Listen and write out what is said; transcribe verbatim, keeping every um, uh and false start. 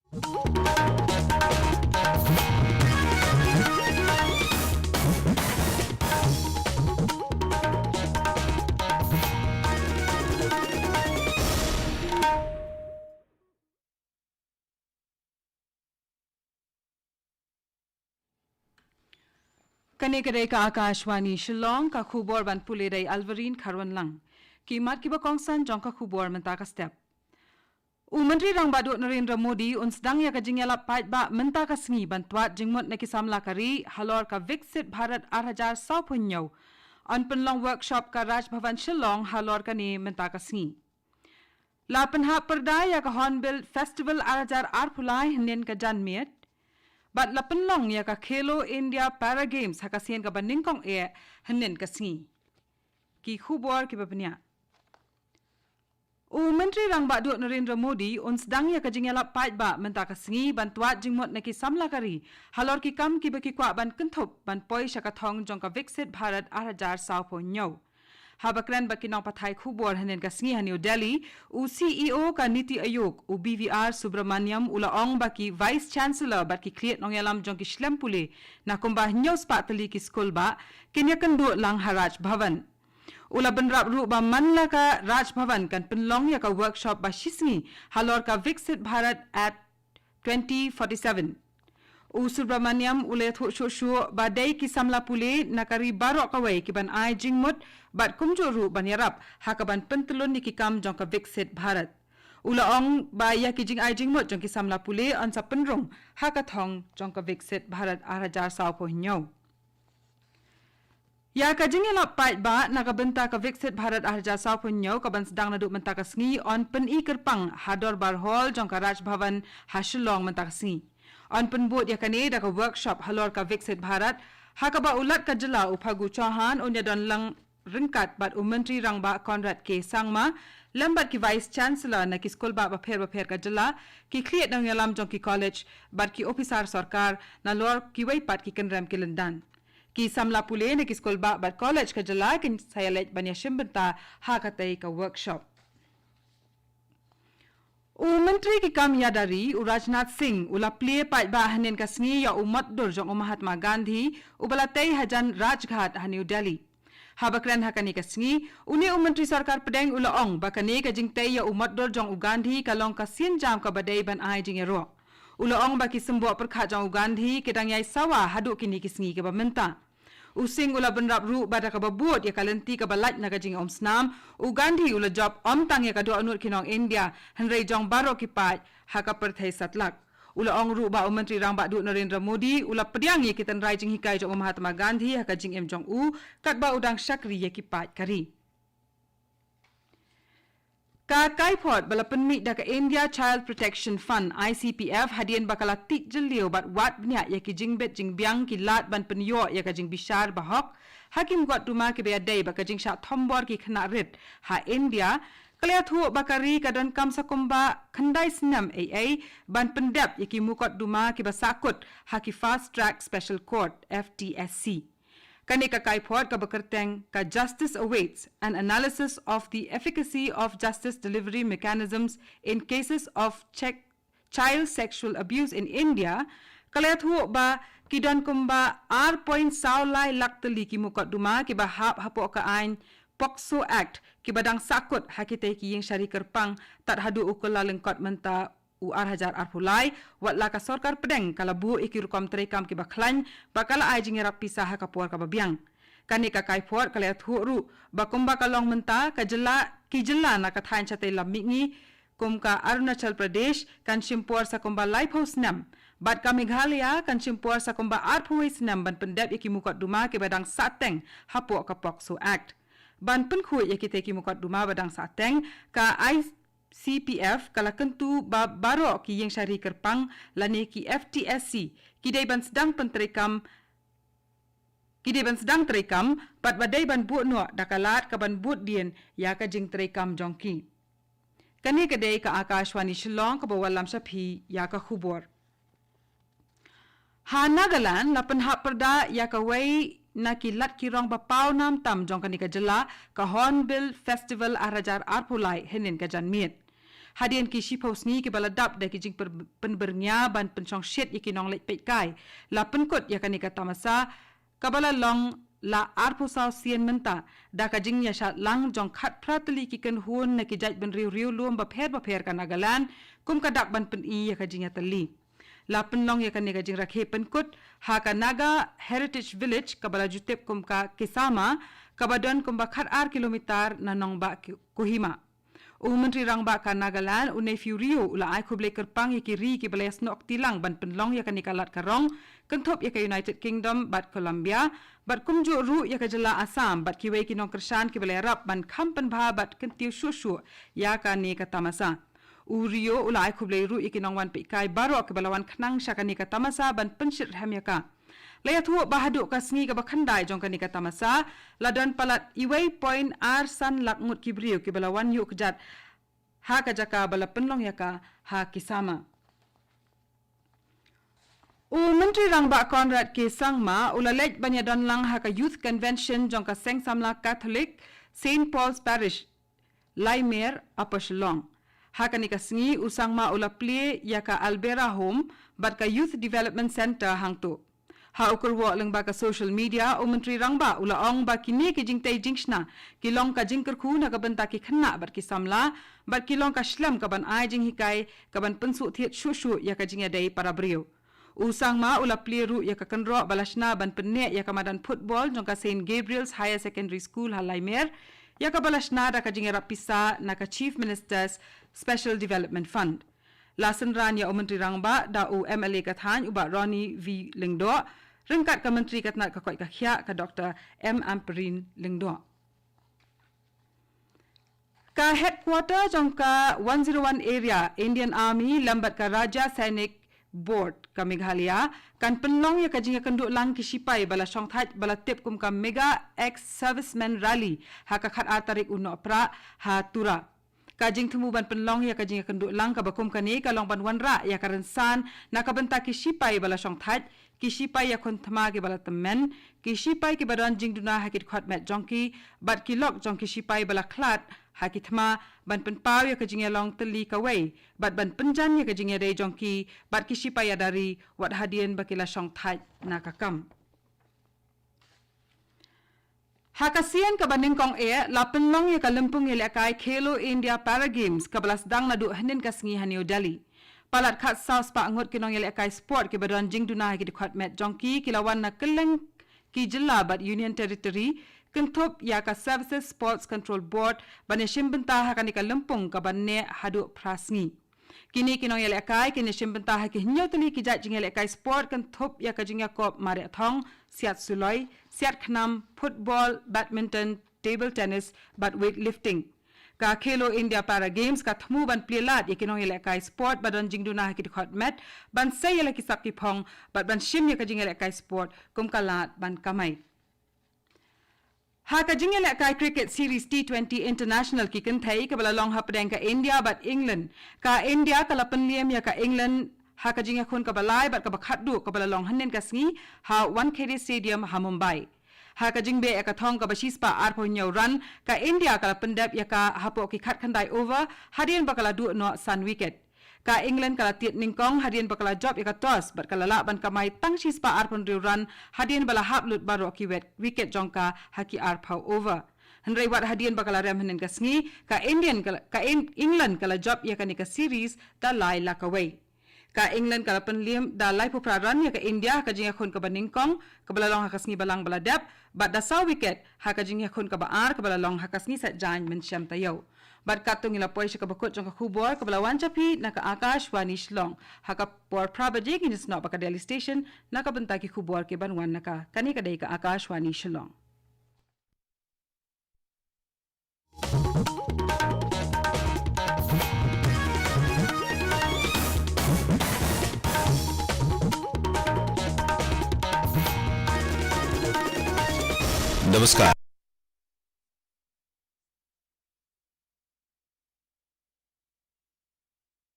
Kane ka dei ka Akashvani Shillong, ka khubor ban pule da i Alvarine Kharwanlang. Ki mat kiba kongsan jong ka khubor mynta ka step. U Myntri Rangbah Duh Narendra Modi un sdang ïa ka jingïalap paidbah mynta ka sngi ban twad jingmut na ki samla ka ri halor ka Viksit Bharat ar hajar sawphew hynñiew. Yn pynlong workshop ka Raj Bhavan Shillong halor kane mynta ka sngi. La pynhap pyrda ïa ka Hornbill Festival ar hajar arphew lai hynnin ka janmiet. Bad la pynlong ïa ka Khelo India Para Games ha ka sien kaba nyngkong eh hynnin ka sngi. Ki khubor kiba bniah. U Myntri Rangbah Duh Narendra Modi un sdang ïa ka jingïalap paidbah mynta ka sngi ban twad jingmut na ki samla ka ri halor ki kam kiba ki kwah ban kynthup ban poi sha ka thong jong ka Viksit Bharat ar hajar sawphew hynñiew. Haba kren bad ki nongpathai khubor hynnin ka sngi ha New Delhi, u C E O ka Niti Aayog, u B V R Subramaniam u la ong ba ki Vice Chancellor bad ki khlieh nongïalam jong ki shlem pule na kumba hynñiew spah tylli ki skul bah kin ïakynduh lang ha Raj Bhavan. U la bynrap ruh ba man la ka Raj Bhavan kan pynlong ïa ka workshop ba shisngi halor ka Viksit Bharat at twenty forty-seven. U Subramaniam u la ïathuh shuh shuh ba dei ki samla pule na ka ri baroh kawei ki ban ai jingmut bad kumjuh ruh ban ïarap ha ka ban pyntyllun ïa ki kam jong ka Viksit Bharat. U la ong ba ïa ki jingai jingmut jong ki samla pule yn sa pynrung ha ka thong jong ka Viksit Bharat ar hajar sawphew hynñiew. Ïa ka jingïalap paidbah na ka bynta ka Viksit Bharat ar hajar sawphew hynñiew ka ban sdang naduh mynta ka sngi yn pyni kyrpang ha Dorbar Hall jong ka Raj Bhavan ha Shillong mynta ka sngi. Yn pynbud ïa kane da ka workshop halor ka Viksit Bharat ha kaba u Lat ka jylla u Phagu Chauhan un ïadon lang ryngkat bad u Myntri Rangbah Conrad K Sangma lem bad ki Vice Chancellor na ki skul bah bapher bapher ka jylla, ki khlieh nongïalam jong ki college bad ki ophisar sorkar nalor kiwei pat ki kynrem ki lyndan. Ki samla pule na ki skul bah bad college ka jylla kin sa ïaleit ban ïashim bynta ha katei ka workshop. U Myntri ki kam ïada ri u Rajnath Singh u la plie paidbah hynnin ka sngi ïa u mot dur jong u Mahatma Gandhi uba la tei hajan Rajghat ha New Delhi. Haba kren ha kane ka sngi, une u Myntri Sorkar Pdeng u la ong ba kane ka jingtei ïa u mot dur jong u Gandhi ka long ka sienjam kaba dei ban ai jingïaroh. U la ong ba ki symboh pyrkhat jong u Gandhi ki dang ïai sawa haduh kine ki sngi kiba mynta. U Singh u la bynrap ruh ba da kaba bud ïa ka lynti kaba lait na ka jingïaumsnam, u Gandhi u la jop ym tang ïa ka dohnud ki nong India, hynrei jong baroh ki paid ha ka pyrthei satlak. U la ong ruh ba u Myntri Rangbah Duh Narendra Modi u la pdiang ïa ki tynrai jinghikai jong u Mahatma Gandhi ha ka jingim jong u, katba u dang shakri ïa ki paid ka ri. Ka kaiphod ba la pynmih da ka India Child Protection Fund, I C P F, hadien ba ka la tih jylliew bad wad bniah ïa ki jingbit jingbiang ki lad ban pynïoh ïa ka jingbishar bahok ha ki mukotduma kiba ïadei bad ka jingshah thombor ki khynnah rit ha India, ka la ïathuh ba ka ri ka donkam sa kumba khyndai snem ei ei ban pyndep ïa ki mukotduma kiba sahkut ha ki Fast Track Special Court, F T S C. Kane ka kaiphod kaba kyrteng ka Justice Awaits, an analysis of the efficacy of justice delivery mechanisms in cases of check, child sexual abuse in India, ka la ïathuh ba ki don kumba ar point saw lai lak tylli ki mukotduma kiba hap hapoh ka aiñ POCSO Act kiba dang sahkut ha kitei ki ïingshari kyrpang tad haduh u Kyllalyngkot mynta u ar hajar arphew lai, wat la ka Sorkar Pdeng ka la buh ïa ki rukom treikam kiba khlaiñ, ba ka la ai jingïarap pisa ha ka por kaba biang. Kane ka kaiphod ka la ïathuh ruh ba kumba ka long mynta, ka jylla, ki jylla na ka thaiñ shatei lam mihngi kum ka Arunachal Pradesh kan shim por sa kumba laiphew snem, bad ka Meghalaya kan shim por sa kumba arphew wei snem ban pyndep ïa ki mukotduma kiba dang sahteng hapoh ka POCSO Act. Ban pynkhuid ïa kitei ki mukotduma ba dang sahteng, ka I C P F ka la kyntu ba baroh ki ïingshari kyrpang lane ki F T S C ki dei ban sdang pyntreikam, ki dei ban sdang treikam bad ba dei ban buh noh da ka lad ka ban bud dien ïa ka jingtreikam jong ki. Kane ka dei ka Akashvani Shillong kaba wallam sha phi ïa ka khubor. Ha Nagaland la pynhap pyrda ïa kawei na ki lad ki rong ba paw nam tam jong kane ka jylla, ka Hornbill Festival ar hajar arphew lai hynnin ka janmiet. Hadien ki shiphew sngi kiba la dap da ki jingpynbyrngia ban pynshongshit ïa ki nongleit peitkai, la pynkut ïa kane ka tamasa kaba la long la arphew saw sien mynta da ka jingïashad lang jong khatphra tylli ki kynhun na ki jaitbynriew riewlum bapher bapher ka Nagaland, kum ka dak ban pyni ïa ka jingïatylli. La pynlong ïa kane ka jingrakhe pynkut ha ka Naga Heritage Village kaba la ju tip kum ka Kisama, kaba don kumba khatar kilometer na nongbah Kohima. U Myntri Rangbah ka Nagaland, u Neiphiu Rio, u la ai khublei kyrpang ïa ki ri kiba la ïasnoh kti lang ban pynlong ïa kane ka lad ka rong kynthup ïa ka United Kingdom bad Colombia, bad kumjuh ruh ïa ka jylla Assam bad kiwei ki nongkyrshan kiba la ïarap ban kham pynbha bad kyntiew shuh shuh ïa kane ka tamasa. U Rio u la ai khublei ruh ïa ki nongwan peitkai baroh kiba la wan khnang sha kane ka tamasa ban pynshitrhem ïa ka. La ïathuh ba haduh ka sngi kaba khyndai jong kane ka tamasa, la don palat uwei point ar san lak ngut ki briew kiba la wan ïuh kjat ha ka jaka ba la pynlong ïa ka ha Kisama. U Myntri Rangbah Conrad K Sangma u la leit ban ïadon lang ha ka Youth Convention jong ka Seng Samla Catholic, Saint Paul's Parish, Laimer, Upper Shillong. Ha kane ka sngi, u Sangma u la plie ïa ka Albera Home bad ka Youth Development Centre hangto. Ha u kyrwoh lyngba ka social media, u Myntri Rangbah u la ong ba kine ki jingtei jingshna ki long ka jingkyrkhu na ka bynta ki khynnah bad ki samla, bad ki long ka shlem kaban ai jinghikai kaban pynsuhthied shuh shuh ïa ka jingïadei para briew. U Sangma u la plie ruh ïa ka kynroh ba la shna ban pynneh ïa ka madan football jong ka Saint Gabriel's Higher Secondary School ha Laimer, ïa kaba la shna da ka jingïarap pisa na ka Chief Minister's Special Development Fund. La synran ïa u Myntri Rangbah da u M L A ka thaiñ u Bah Ronnie V Lyngdoh, ryngkat ka Myntri ka tnat ka koit ka khiah ka Doctor M Ampareen Lyngdoh. Ka headquarter jong ka one zero one Area Indian Army lem bad ka Rajya Sainik Board ka Meghalaya kan pynlong ïa ka jingïakynduh lang ki sipai ba la shongthait ba la tip kum ka Mega Ex Servicemen Rally ha ka khatar tarik u Nohprah ha Tura. Ka jingthmu ban pynlong ïa ka jingïakynduh lang kaba kum kane ka long ban wanrah ïa ka rynsan na ka bynta ki sipai ba la shongthait, ki sipai ïakhun thma kiba la tymmen, ki sipai kiba don jingduna ha ki dkhot met jong ki, bad ki lok jong ki sipai ba la khlad ha ki thma, ban pynpaw ïa ka jingïalong tylli kawei, bad ban pynjan ïa ka jingïadei jong ki bad ki sipai ïada ri, wat hadien ba ki la shongthait na ka kam. Ha ka sien kaba nyngkong eh, la pynlong ïa ka lympung ïalehkai Khelo India Para Games kaba la sdang naduh hynnin ka sngi ha New Delhi. Palat khatsaw spah ngut ki nongïalehkai sport kiba don jingduna ha ki dkhot met jong ki ki la wan na kylleng ki jylla bad Union Territory, kynthup ïa ka Services Sports Control Board, ban ïashim bynta ha kane ka lympung kaba neh haduh phra sngi. Kine ki nongïalehkai kin ïashim bynta ha ki hynñiew tylli ki jait jingïalehkai sport kynthup ïa ka jingïakop mareh thong, siat suloi, siat khnam, football, badminton, table tennis, bad weightlifting. Ka Khelo India Para Games ka thmu ban plie lad ïa ki nongïalehkai sport ba don jingduna ha ki dkhot met, ban sei ïa la ki sap ki phong, bad ban shim ïa ka jingïalehkai sport kum ka lad ban kamai. Ha ka jingïalehkai Cricket Series T twenty International ki kynthei kaba la long hapdeng ka India bad England, ka India ka la pynliem ïa ka England ha ka jingïakhun kaba lai bad kaba khatduh kaba la long hynnin ka sngi ha Wankhede Stadium ha Mumbai. Ha ka jingbeh ïa ka thong kaba shispah arphew hynñiew run, ka India ka la pyndep ïa ka hapoh ki khatkhyndai over hadien ba ka la duh noh san wicket. Ka England ka la tied nyngkong hadien ba ka la jop ïa ka toss bad ka la lah ban kamai tang shispah arphew hynriew run hadien ba la hap lut baroh ki wet wicket jong ka ha ki arphew over. Hynrei wat hadien ba ka la rem hynnin ka sngi, ka Indian ka la, ka En-, England ka la jop ïa kane ka series da lai la kawei. Ka England ka la pynliem da laiphew phra run ïa ka India ha ka jingïakhun kaba nyngkong kaba la long ha ka sngi Balang ba la dep, bad da saw wicket ha ka jingïakhun kaba ar kaba la long ha ka sngi Saitjaiñ mynshem taïew. Bad katto ngi la poi sha kaba kut jong ka khubor kaba la wan sha phi na ka Akashvani Shillong. Ha ka por phra baje ngin ïasnoh bad ka Delhi Station na ka bynta ki khubor kiban wan na ka. Kane ka dei ka Akashvani Shillong. नमस्कार।